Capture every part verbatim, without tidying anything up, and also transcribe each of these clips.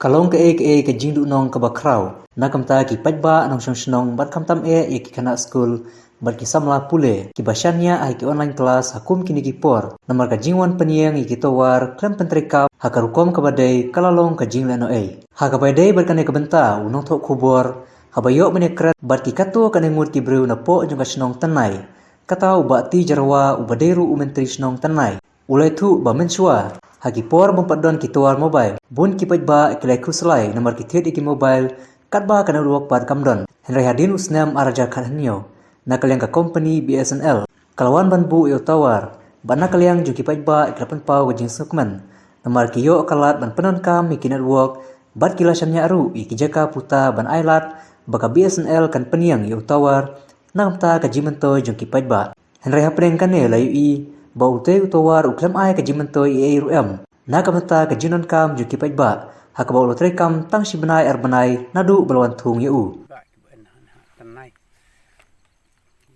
Ka long kaei kaei ka jingduhnong kaba khraw na ka bynta ki paidbah nongshong shnong bad khamtam eh ïa ki khynnah skul bad ki samla pule kiba shaniah ha ki online class ha kum kine ki por, namar ka jingwan pynïeng ïa ki tower khlem pyntreikam ha ka rukom kaba dei ka la long ka jinglehnohei. Ha kaba ïadei bad kane ka bynta, u nongthoh khubor haba ïoh ban ïakren bad ki katto katne ngut ki briew napoh jong ka shnong Tyrnai, kata u Bah T Jyrwa uba dei ruh u Myntri shnong Tyrnai, u la ïathuh ba mynshuwa ha ki por bym pat don ki tower mobile, bun ki paidbah ki la ïakhuslai namar ki thied ïa ki mobile katba ka network pat kam don. Hynrei hadien u snem ar hajar khathynñiew, na ka liang ka company B S N L ka la wan ban buh ïa u tower, bad na ka liang jong ki paidbah ki la pynpaw ka jingsngewkmen namar ki ïoh ka lad ban pyndonkam ïa ki network bad ki la shaniah ruh ïa ki jaka puta ban ai lad ba ka B S N L kan pynïeng ïa u tower na ka bynta ka jingmyntoi jong ki paidbah. Hynrei hapdeng kane la ïohi ba utei u tower u khlem ai ka jingmyntoi ei ei ruh em na ka bynta ka jingdonkam jong ki paidbah, ha kaba u la treikam tang shi bnai ar bnai naduh ba la wan thung ïa u.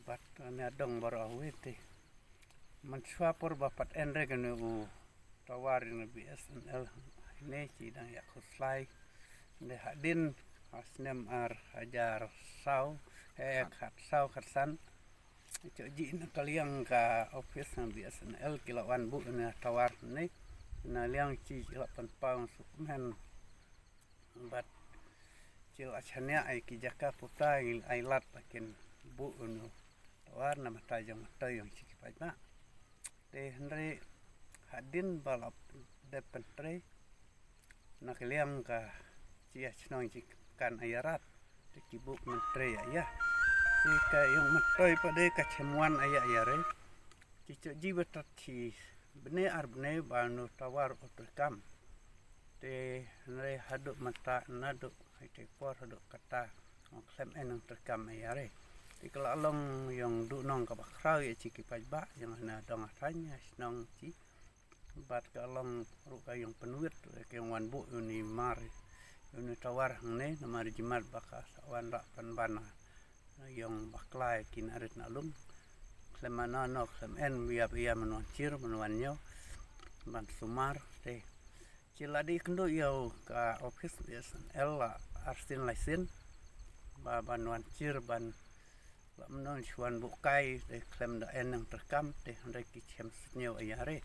Bad ane dong baroh wei te. Mynshuwa por ba pat en re kane u tower jong B S N L ne ki dang ïakhuslai. Te hadien ha snem ar hajar saw, eh, khatsaw khatsan. Ïoh jia na ka liang ka office ng B S N L ki la wan buh ïa une u tower ne. Na liang ki la pynpaw sngewkmen bad ki la shaniah ïa ki jaka puta, ïa ki lad ba kin buh ïa une u tower na ka bynta jong myntoi jong ki paidbah. Te hynrei hadien ba la dep pyntrei na ka liang ka jia shnong jingkyrkhu ïa rat, te ki buh myntoi ïa ïa. Te ka ïing myntoi pat de ka shym wan ïa ïa re. Ki ïoh jia ba tat shi bnai ar bnai ba une u tower u treikam. Te hynrei haduh mynta naduh ha itei i por haduh katta, ong khlem en nang treikam ïa re. Te ka la long ïing duhnong kaba khraw ïa ki paidbah, ïing hana dong ha thaiñ ha shnong ki. Bad ka long ruh ka ïing pynwit, ka ïing wan buh ïa une mar, ïa une u tower hangne, namar jimat ba ka sa wan lah pynban ïing bakla ïa ki na rit na lum. Khlem mano no khlem en, ïa ïa mano chir mano wan ñiew ban sumar te. Ki la dei kynduh ïa u ka office B S N L la arsien laisien ba ban wan chir ban la mano shu wan buh kai te khlem da en nang treikam te hynrei ki chem sniew ïa re.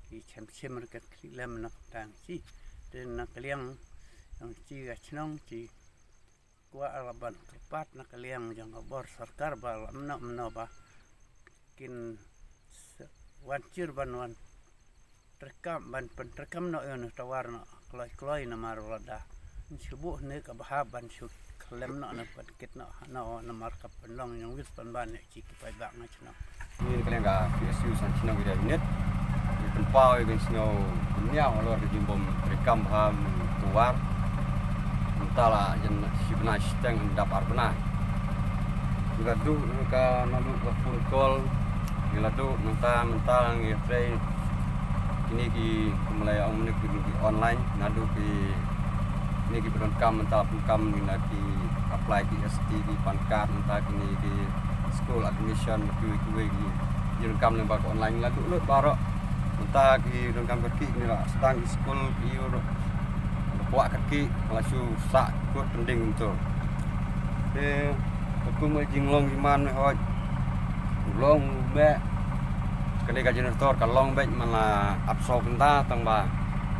Ki chem chim re ka khlieh lem na ka tang ki. Te na ka liang jong ki ka chnong ki kwah la ban kyrpad na ka liang jong ka bor sorkar ba la mano mano ba kin s-, wan chir ban wan treikam ban pyntreikam noh ïa une u tower noh kloi kloi namar lada shu buh ne ka bha ban shu khlem noh na pynkit noh noh namar ka pynlong ïing wis pynban ïa ki paidbah nga chnong. Ngi na ka liang ka P S U san chnong area unit ngi pynpaw ïa ka jingsngew bniah halor ka jingbym treikam bha u tower. Mynta la jan shi bnai shiteng, dap ar bnai. Ngi la duh ka, naduh ka phone call ngi la duh, mynta mynta ngi trei kine ki, kumba la ong mynne, kine ki online, naduh ki, kine kiba donkam mynta pyndonkam, ngi na ki apply ki S T, ki PAN card, mynta kine ki school admission, kiwei kiwei ki jingdonkam lyngba ka online ngi la duh lut baroh. Mynta ki donkam kyrkieh, ngi la sdang ki school ki ïoh ruh, kwah kyrkieh la shu sah kut pynding kumto. Te ka kum ka jinglong ki man, hoi, u long u meh. Kane ka generator ka long beit man la arphew kynta, tang ba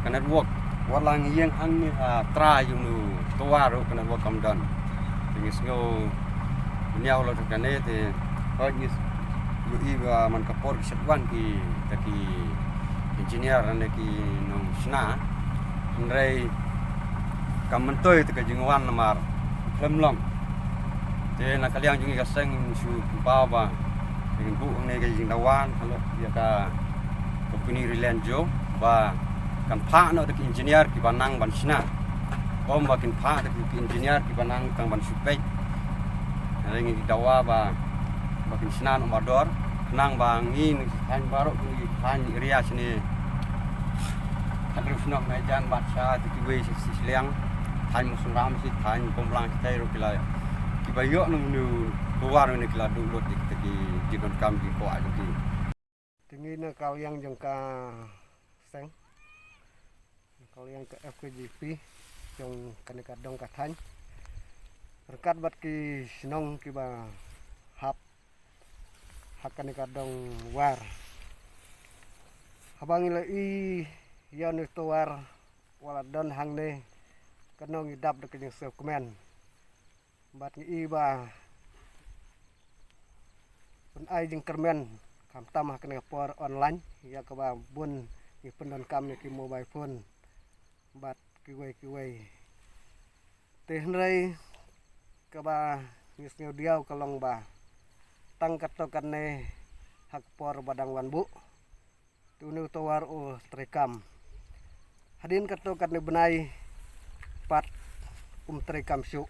ka network wat la ngi ïeng hangne ha trai jong u tower ruh ka network kam don. Te ngi sngew bniah halor kane te, hoi, ngi ïohi ba man ka por ki shait wan kita ki engineer ne ki nongshna, hynrei kam myntoi te ka jingwan namar khlem long. Te na ka liang jong ngi ka seng shu pynpaw ba ngin buh hangne ka jingdawa halor ïa ka company Reliance Jio ba kan phah noh da ki engineer kiba nang ban shna. Ym ba kin phah da ki engineer kiba nang tang ban shu peit. Hynrei ngi dawa ba, ba kin shna noh mardor, khnang ba ngi, ngi thaiñ baroh, ngi thaiñ area shane. Khathynriew shnong Maijan, Badsha, te kiwei shi, shi shiliang, thaiñ Mawsynram shi, thaiñ Pongplang shi, te ruh ki la, kiba ïoh nang une u tower une ki la duh lut ïa kita ki jingdonkam jingkwah jong ki. Te ngi na ka liang jong ka seng, na ka liang ka F K J P, jong kane ka dong ka thaiñ ryngkat bad ki shnong kiba hap ha kane ka dong War. Haba ngi la i ïa une uto u War u la don hangne, kano ngi dap da ka jingsngewkmen bad ngi i ba un ai jingkyrmen khamtam ha kane ka por online ïa kaba bun ngi pyndonkam ïa ki mobile phone bad kiwei kiwei. Te hynrei kaba ngi sngew diaw ka long ba tang katto katne ha ka por ba dang wan buh, te une uto u War u treikam. Hadien katto katne bnai pat um treikam shuh.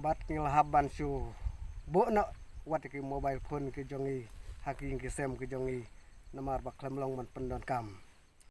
Bad ngi la hap ban shu buh noh wat ki mobile phone ki jong ngi ha ki ïing ki sem ki jong ngi, namar ba khlem long ban pyndonkam.